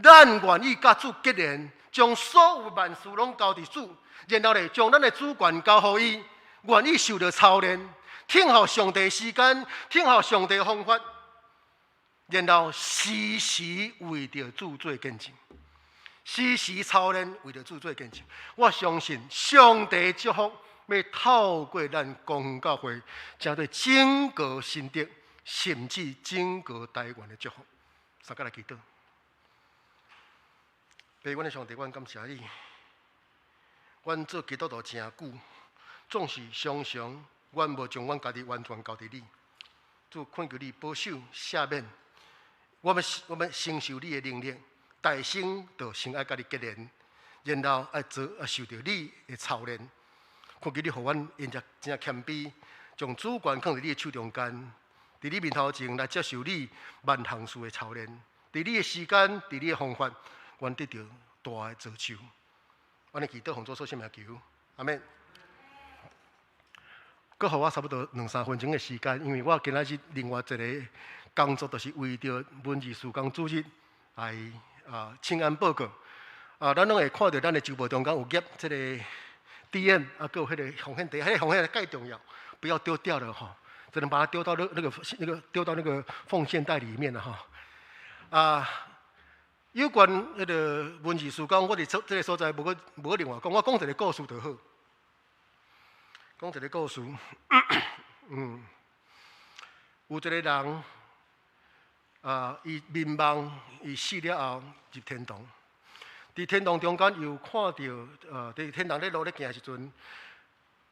咱願意佮主結連，將所有萬事攏交佇主，然後咧將咱的主權交予伊，願意受著操練，聽候上帝時間，聽候上帝方法，然後時時為著主做見證，時時操練為著主做見證。我相信上帝祝福欲透過咱公教會，成做整個新竹，甚至整個台灣的祝福。大家來祈禱。父阮的上帝，阮感謝你。阮做基督徒誠久，總是常常阮無將阮家己完全交佇你。主懇求你保守赦免，我們承受你的能力，大生就先愛佮你結連，然後愛做愛受著你的操練。懇求你予阮因著真謙卑，將主權囥佇你的手中間，佇你面頭前來接受你萬項事的操練。佇你的時間，佇你的方法，阮得著大的造就。按呢祈禱奉主耶穌聖名求，阿們。閣予我差不多兩三分鐘的時間，因為我今仔日另外一個工作，就是為著文字事工主日來請安報告。咱攏會看著咱的週報中間有夾這個 DM，閣有彼個奉獻袋，彼個奉獻袋蓋重要，不要丟掉了吼，只能把它丟到那個丟到那個奉獻袋裡面了吼。有關彼個文字事工，我佇這個所在無閣無閣另外講，我講一個故事就好。講一個故事，有一個人，伊眠夢，伊死了後入天堂。佇天堂中間又看著，佇天堂咧路咧行的時陣，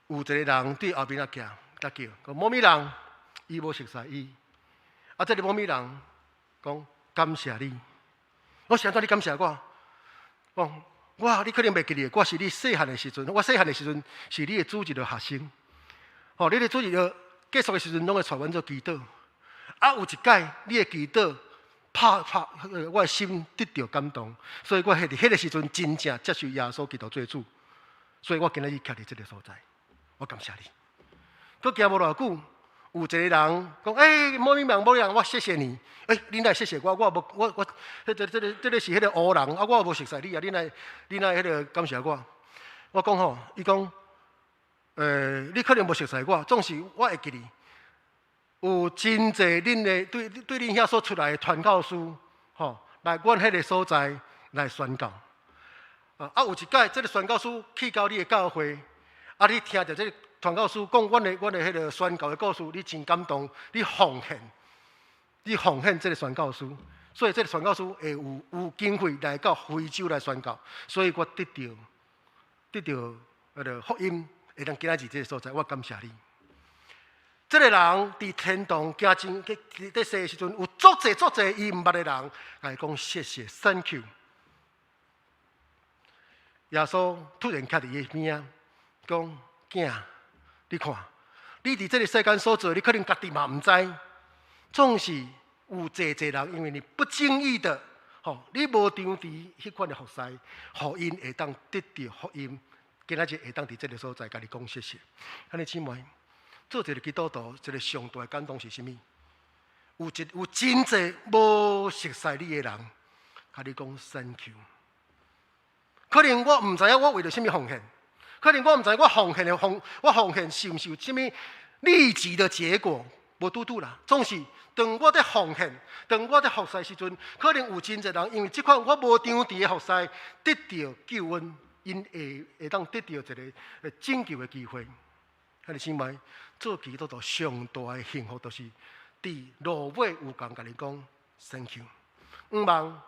有一個人對後面仔行，共叫，講某某人，伊無熟似伊。這个某某人講感謝你，我是按怎你感謝我？講我你可能袂記得，我是你細漢的時陣，我細漢的時陣是你的主日的學生。吼，你的主日結束的時陣，攏會帶阮做祈禱。有一擺你的祈禱，拍拍，我的心得著感動，所以我佇彼個時陣真正接受耶穌基督做主。所以我今仔日徛佇這個所在，我感謝你。閣行無偌久，有一個人講：欸，某某人，某某人，我謝謝你。欸，你哪會謝謝我？我無，我我，彼個、這個、這個是彼個烏人啊，我無熟似你啊，你哪會彼個感謝我？我講吼，伊講，你可能無熟似我，總是我會記得，有真濟恁的對對恁遐所出來的傳教士，吼，來阮彼個所在來宣教。有一擺，這個宣教師去到你的教會，你聽著這個傳教士講阮的彼個宣教的故事，你真感動，你奉獻這個宣教師，所以這個宣教師會有經費來到非洲來宣教，所以我得著彼個福音，會當今仔日這個所在，我感謝你。這個人佇天堂行真佇世的時陣，有足濟足濟伊毋捌的人，共伊講謝謝，Thank you。耶穌突然徛佇伊邊仔，講：囝，你看，你佇這個世間所做，你可能家己嘛毋知，總是有濟濟人，因為你不經意的，吼，你無張持彼款的服侍，予𪜶會當得著福音，今仔日會當佇這個所在共你講謝謝。兄弟姊妹，做一個基督徒，一個上大的感動是啥物？有真濟無熟似你的人，共你講 Thank you。可能我毋知影我為著啥物奉獻，可能我毋知我奉獻的奉，我奉獻是毋是有啥物立即的結果？無拄拄啦。總是當我佇奉獻，當我佇服侍時陣，可能有真濟人因為這款我無張持的服侍，得著救恩，𪜶會當得著一個拯救的機會。兄弟姊妹，做基督徒上大的幸福，就是佇路尾有人共你講 Thank you。向望，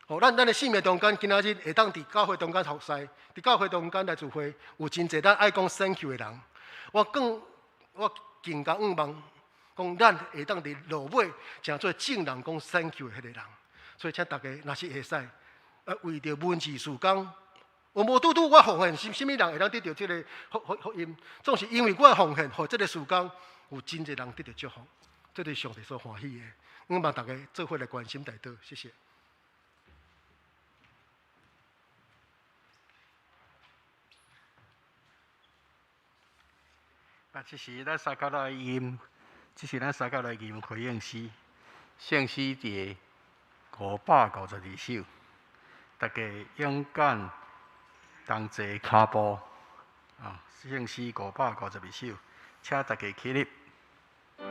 吼，咱的生命中間，今仔日會當佇教會中間服侍，佇教會中間來聚會，有真濟咱愛講 Thank you 的人。我更加向望，講咱會當佇路尾，成做眾人講 Thank you 的彼個人。所以，請大家若是會使，為著文字事工，我無拄拄我奉獻，啥物人會當得著這個福音？總是因為我的奉獻，予這個事工有真濟人得著祝福，這是上帝所歡喜的。向望大家做伙來關心代禱，謝謝。這是咱三甲來吟回應詩，聖詩第552首，大家勇敢同齊跤步啊！聖詩552首，請大家起立。大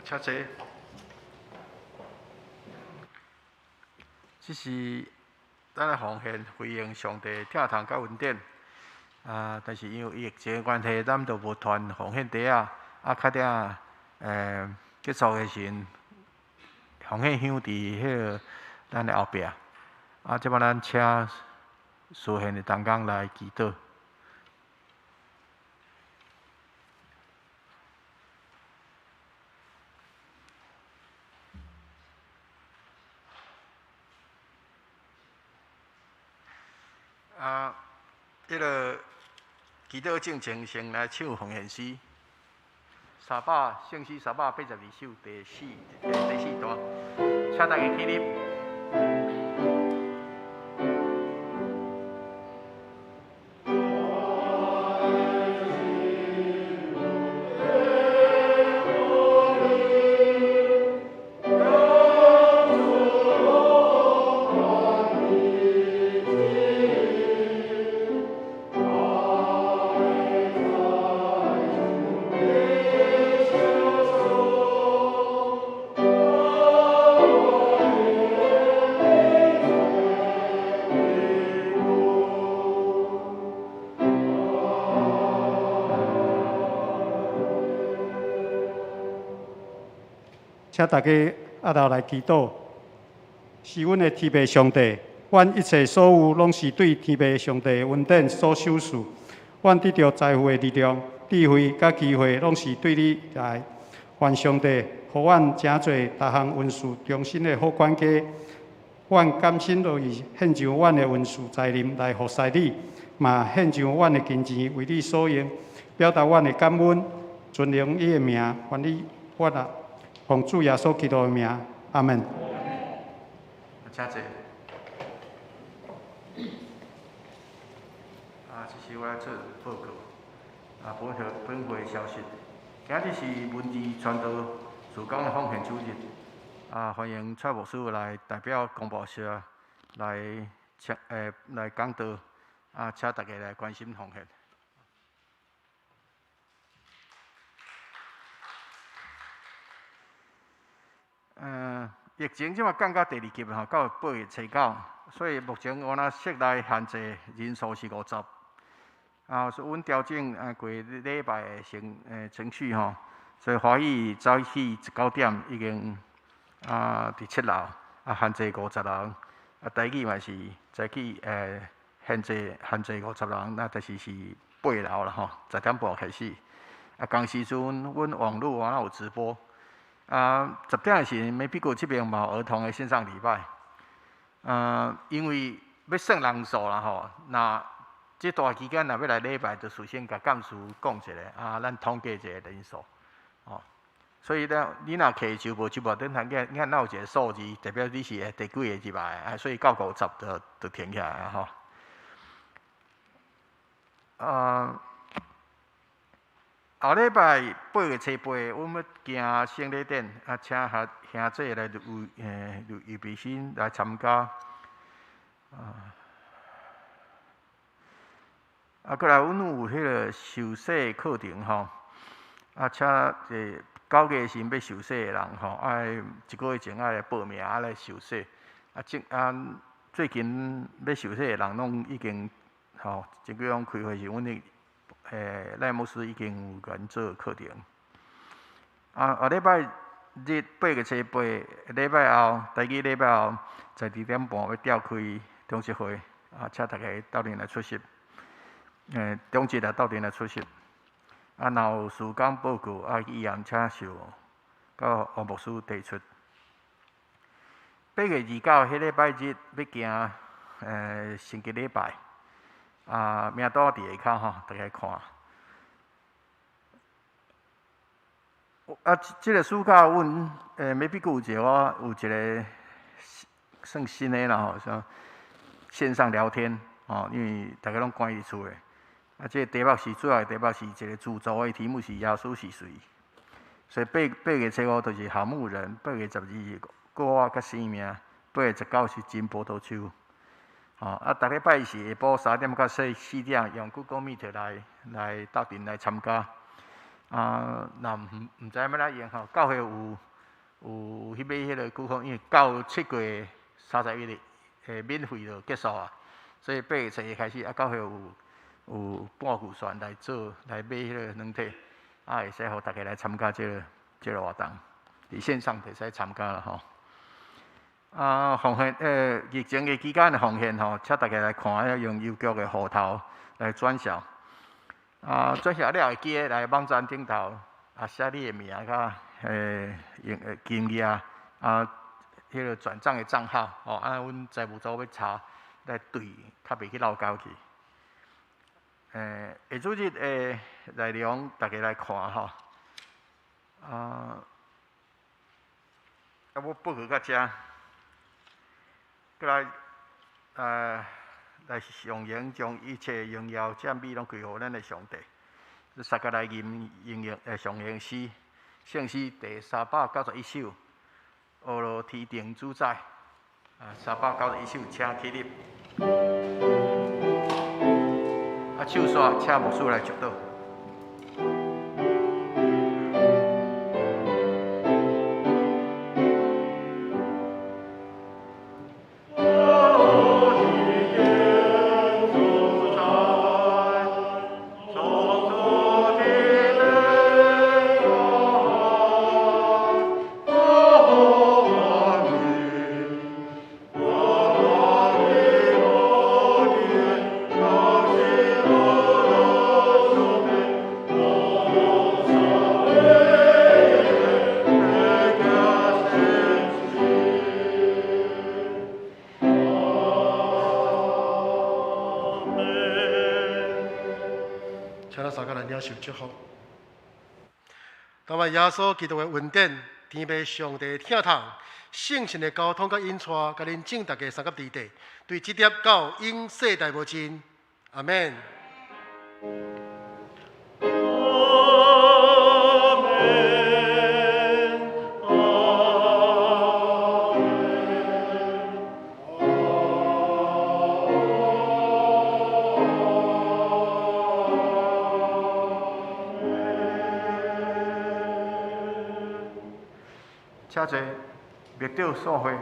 請坐。這是咱的奉獻，回應上帝疼痛佮恩典。啊，但是因為疫情的關係，咱就無傳奉獻袋仔。啊，較鼎結束的時陣，奉獻箱佇彼个咱的後壁。啊，這擺咱請司獻的同工來祈禱。啊，彼个祈禱進前先來唱奉獻詩，聖詩382首第四段，請大家起立。請大家一道來祈禱。是阮的天父上帝，阮一切所有攏是對天父上帝恩典所賞賜。阮得著財富的力量、智慧佮機會，攏是對你來。願上帝予阮成做逐項恩賜中心的好管家。阮甘心樂意獻上阮的恩賜才能來服侍你，嘛獻上阮的金錢為你所用，表達阮的感恩，尊榮你的名，願你悅納。奉主耶穌基督的名，阿門。請坐。啊，這是我來做報告。啊，本會消息。今日是文字傳道事工的奉獻主日。啊，歡迎蔡牧師來代表公報社來請來講道。啊，請大家來關心奉獻。疫情這馬降到第二級吼，到8月初9，所以目前我那室內限制人數是50。啊，所以阮調整過禮拜的程序吼，所以華語早起9點已經啊佇7樓啊限制50人，啊台語嘛是早起限制50人，那就是是8樓啦吼，10點半開始。啊，同時陣阮網路啊有直播。啊，10點的時，美比谷這邊嘛有兒童的線上禮拜。啊，因為欲算人數啦吼，若這段期間若欲來禮拜，就事先共幹事講一下，啊，咱統計一下人數，吼。所以咧，你若摕周報，周報頂頭你看，若有一個數字，代表你是第幾個入來，啊，所以到50就停起來啊吼。啊。後禮拜8月初8，阮欲行聖禮典，啊，請兄弟來預備心來參加。啊，閣來阮有彼个受洗課程吼，啊，請9月時欲受洗的人吼，愛一個月前愛來報名，啊來受洗。啊，最近欲受洗的人攏已經吼，前幾工開會時，阮的。賴牧師已經有共做課程。啊，後禮拜日8月初8，禮拜後，台語禮拜後，12點半欲召開中執會，啊，請大家鬥陣來出席。中執來鬥陣來出席。啊，若有事工報告啊，意見，請受到王牧師提出。8月29，彼禮拜日欲行星期禮拜。啊，名單佇下跤吼，大家看。啊，這個暑假，阮美比谷有一個我有一個算新的啦吼，像線上聊天吼，因為大家攏關佇厝的。啊，這個題目是主要的題目是一個自助的題目是耶穌是誰？所以8月初5就是好牧人，8月12過我佮生命，8月19是金葡萄樹。吼，啊，逐禮拜是下晡3點到4點，用 Google Meet 來鬥陣來參加。啊，若毋知欲按怎用吼，教會有去買彼个 coupon，因為到7月31日，免費就結束啊。所以8月初一開始，啊，教會有半預算來做來買彼个軟體，啊，會使予大家來參加這個活動，佇線上會使參加啦吼。啊，奉獻疫情的期間的奉獻吼，請大家來看，用郵局的戶頭來轉賬。啊，轉賬了會記得來網站頂頭啊，寫你的名佮用金額啊，彼个轉帳的帳號吼，啊，阮財務組欲查來對，較袂去漏交去。下主日的內容，大家來看吼。啊，啊，我報告到遮，閣來上榮將一切榮耀讚美攏歸予咱的上帝。大家來吟吟詠上榮詩，聖詩第391首，呵咾天庭主宰。啊，391首，請起立。啊，唱煞請牧師來祝禱。請咱三個來領受祝福。但願耶穌基督的恩典、天父上帝的疼痛、聖神的交通佮引帶，佮恁眾大家相佮佇底，對這粒到永世代無盡。阿們。阿們，阿們。請坐，默禱散會。